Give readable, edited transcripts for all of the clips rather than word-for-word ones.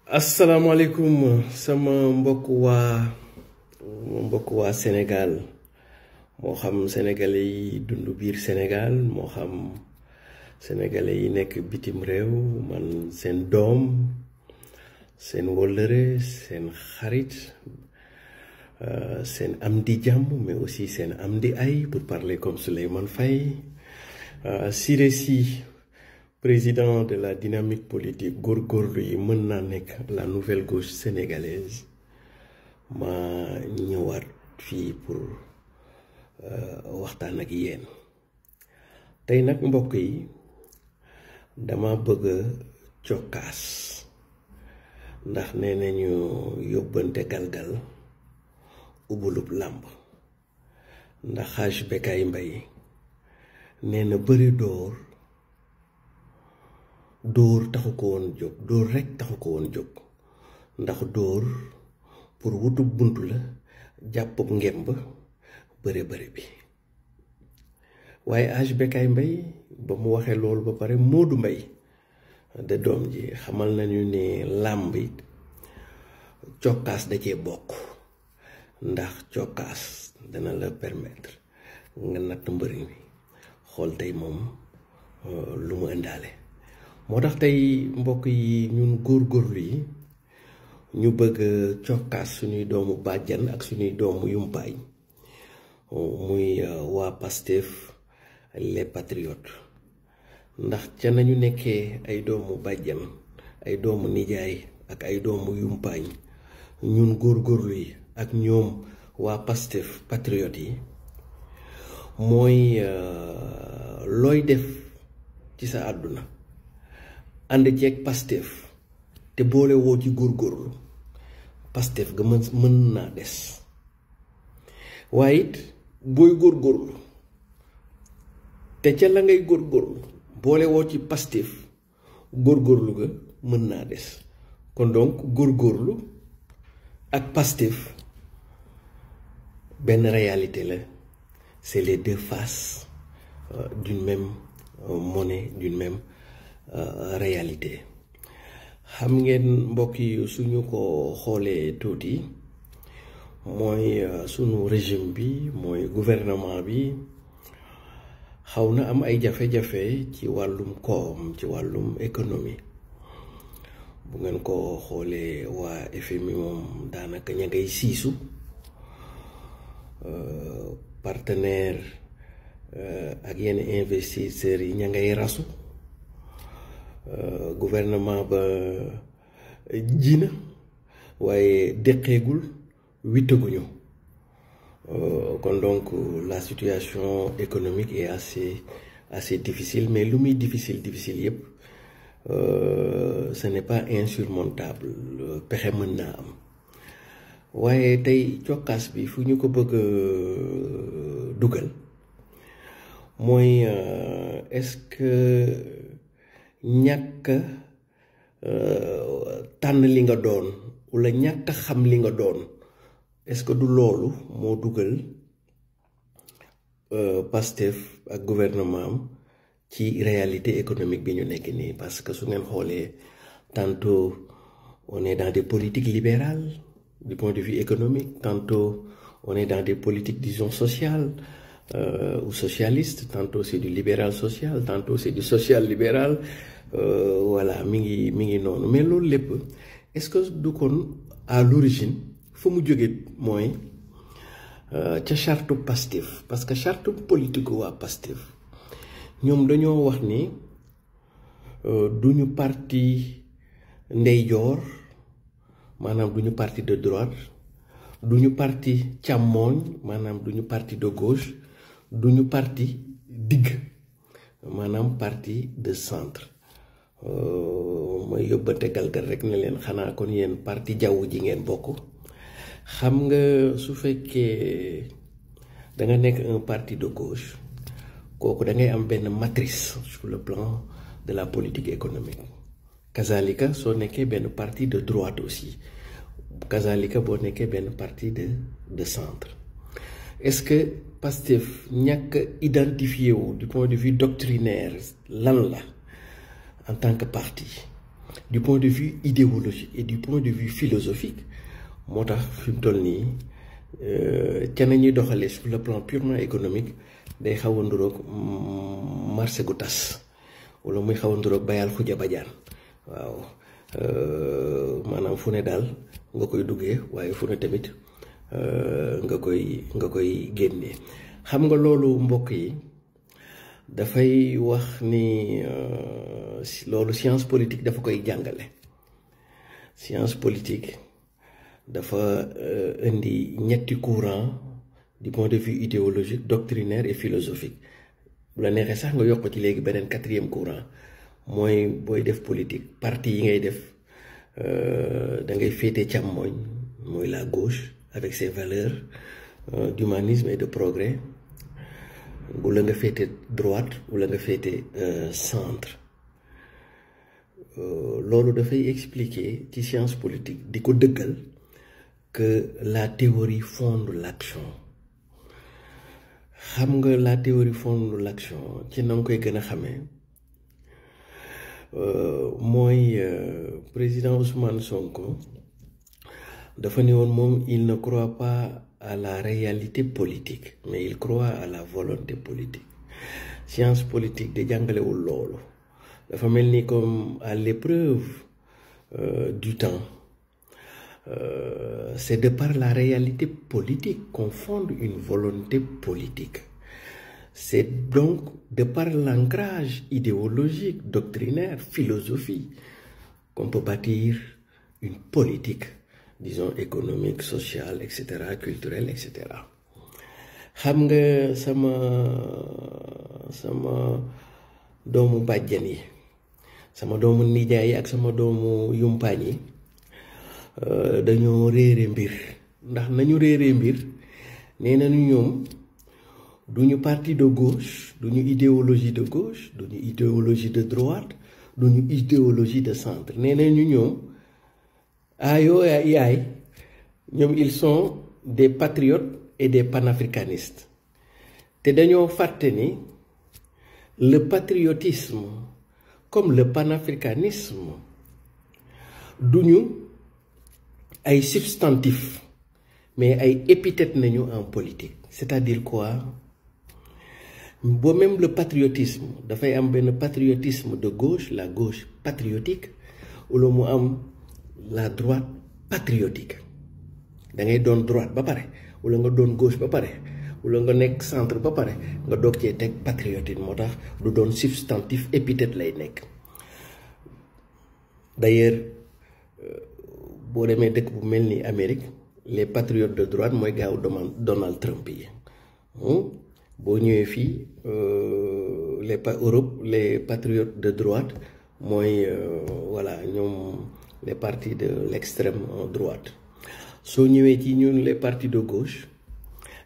asalaamaaleykum sama mbokk waa Sénégal moo xam sénégalais yi dund biir Sénégal moo xam sénégalais yi nekk bitim réew man seen doom seen wóllëre seen xarit seen am di jàmm mais aussi seen am di ay pour parler comme Souleymane Faye Siré Sy président de la dynamique politique góorgóorlu yi mën naa nekk la nouvelle gauche sénégalaise ma ñëwaat fii pour waxtaan ak yéen tey nag mbokk yi dama bëgg a cokkaas ndax nee nañu yóbbante galgal ubulub làmb ndax Hadj Bécaye Mbaye nee na bëri dóor taxu ko woon jóg dóor rekk taxu ko woon jóg ndax dóor pour wutub bunt la jàppub ngemb bëre bi waaye Hadj Bécaye Mbaye ba mu waxee loolu ba pare Modou Mbaye de doom ji xamal nañu ne làmb it cokkaas da cee bokk ndax cokkaas dana la permettre nga natt mbëri mi xool tey moom lu mu indaale moo tax tey mbokk yi ñun góorgóorlu yi ñu bëgg cokkaas suñuy doomu bàjjan ak suñuy doomu yumpaañ muy waa Pastef les patriotes ndax ca nañu nekkee ay doomu bàjjan ay doomu nijaay ak ay doomu yumpaañ ñun góorgóorlu yi ak ñoom waa Pastef patriotes yi mooy looy def ci sa àdduna ànd ceeg Pastef te boole woo ci góorgóorlu Pastef ga mën naa des waaye it booy góorgóorlu te ca la ngay góorgóorlu boole woo ci Pastef góorgóorlu ga mën naa des kon donc góorgóorlu ak Pastef benn réalité la c'est les deux faces d'une même monnaie d'une même réalité xam ngeen mbokk yi suñu ko xoolee tuuti mooy sunu régime bi mooy gouvernement bi xaw na am ay jafe-jafe ci wàllum koom ci wàllum économie bu ngeen ko xoolee waa FMI moom daanaka ña ngay siisu partenaire ak yenn investisseurs yi ña ngay rasu gouvernement ba ji na waaye déqeegul wittaguñu kon donc la situation économique est assez difficile mais lu muy difficile yépp ce n'est pas insurmontable pexe mën naa am waaye tey cokkaas bi fu ñu ko bëgg dugal mooy est-ce que ñàkk tànn li nga doon walla ñàkk xam li nga doon est-ce que du loolu moo dugal Pastef ak gouvernement am ci réalité économique bi ñu nekk nii parce que su ngeen xoolee tantôt on est dans des politiques libérales du point de vue économique tantôt on est dans des politiques disons sociales ou socialistes tantôt c'est du libéral social tantôt c'est du social libéral voilà mi ngi noonu mais loolu lépp est-ce que du kon à l'origine fa mu jóge mooy ca charte Pastef parce que charte politique waa Pastef ñoom dañoo wax ni duñu parti ndeyjoor maanaam duñu parti de droite duñu parti càmmooñ maanaam duñu parti de gauche duñu parti digg maanaam parti de centre mooy yóbbante galgal rek ne leen xanaa kon yéen parti jaww ji ngeen bokk xam nga su fekkee da nga nekk un parti de gauche kooku da ngay am benn matrice sur le plan de la politique économique kazalika soo nekkee benn parti de droite aussi kazalika boo nekkee benn parti de centre est-ce que Pastef ñàkk identifié wu du point de vue doctrinaire lan la en tant que parti du point de vue idéologique et du point de vue philosophique moo tax fi mu toll nii ca nañuy doxalee sur le plan purement économique day xaw a nduroog marché gu tas wala muy xaw a nduroog bayal xuja bajaan waaw maanaam fu ne daal nga koy duggee waaye fu ne tamit nga koy génnee. xam nga loolu mbokk yi dafay wax ni loolu science politique dafa koy jàngale. Science politique dafa indi ñetti courant du point de vue idéologique, doctrinaire et philosophique. bu la neexee sax nga yokk ci léegi beneen 4e courant mooy booy def politique parti yi ngay def da ngay féete càmmooñ mooy la gauche avec ses valeurs d'humanisme et de progrès, wala nga féete droite wala nga féete centre. loolu dafay expliquer ci science politique di ko dëggal que la théorie fonde l'action. xam nga la théorie fonde l'action ci na nga koy gën a xamee mooy président Ousmane Sonko dafa ne woon moom il ne croit pas à la réalité politique mais il croit à la volonté politique. Science politique de jàngalewul loolu dafa mel ni comme à l'épreuve du temps. C'est de par la réalité politique qu'on fonde une volonté politique. C'est donc de par l'ancrage idéologique, doctrinaire, philosophie qu'on peut bâtir une politique, disons économique, sociale, etc., culturelle, etc. xam nga sama doomu bàjjan yi sama doomu nijaay yi ak sama doomu yumpaañ yi dañoo réere mbir ndax nañu réere mbir nee nañu ñoom duñu parti de gauche duñu idéologie de gauche duñu idéologie de droite duñu idéologie de centre. nee nañu ñoom yaay ñoom ils sont des patriotes et des panafricanistes te dañoo fàtte ni le patriotisme comme le panafricanisme duñu ay substantif mais ay épithète nañu en politique. C'est-à-dire quoi? Bon, même le patriotisme dafay am benn patriotisme de gauche, la gauche patriotique, wala mu am la droite patriotique. da ngay doon droite ba pare wala nga doon gauche ba pare wala nga nekk centre ba pare nga doog cee teg patriotisme. moo tax du doon substantif, épithète lay nekk. D'ailleurs boo demee dëkk bu mel ni Amérique les patriotes de droite mooy gaaw Donald Trump yi. boo ñëwee fii Europe les patriotes de droite mooy voilà ñoom les partis de l'extrême droite. soo ñëwee ci ñun les partis de gauche,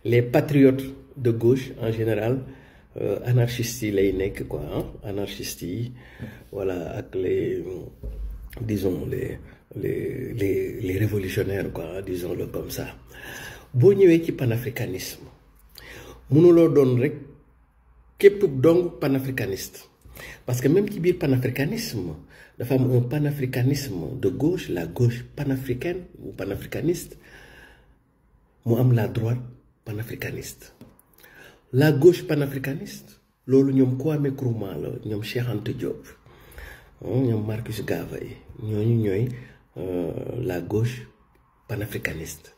les patriotes de gauche en général anarchistes yi lay nekk quoi, anarchistes yi voilà, ak les disons les révolutionnaires quoi, disons-le comme ça. boo ñëwee ci panafricanisme mënuloo doon rek képp dong panafricaniste, parce que même ci biir panafricanisme dafa am un panafricanisme de gauche, la gauche panafricaine ou panafricaniste, mu am la droite panafricaniste. La gauche panafricaniste loolu ñoom Kwame Nkrumah la, ñoom Cheikh Anta Diop, ñoom Marcus Garvey, ñooñu ñooy la gauche panafricaniste.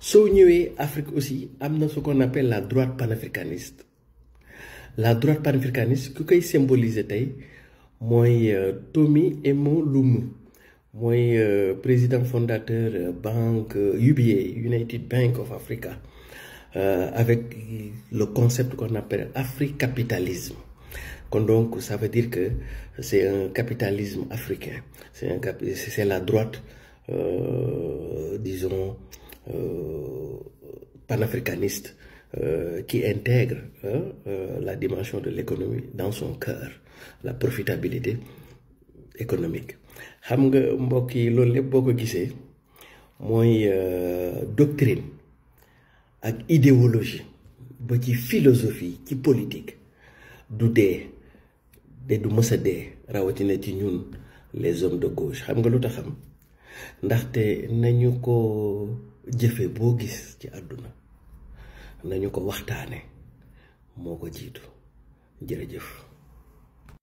soo ñëwee Afrique aussi am na ce qu'on appelle la droite panafricaniste. La droite panafricaniste ku koy symboliser tey mooy Tomi Emo Lumu, mooy président fondateur banque UBA, United Bank of Africa, avec le concept qu'on appelle africapitalisme. Kon donc ça veut dire que c'est un capitalisme africain, c'est la droite disons panafricaniste qui intègre la dimension de l'économie dans son cœur, la profitabilité économique. xam nga mbokk yi loolu lépp boo ko gisee mooy doctrine ak idéologie ba ci philosophie ci politique du dee du mës a dee, rawatina ci ñun les hommes de gauche xam nga lu tax xam ndaxte nañu ko jëfe boo gis ci àdduna nañu ko waxtaane moo ko jiitu jërëjëf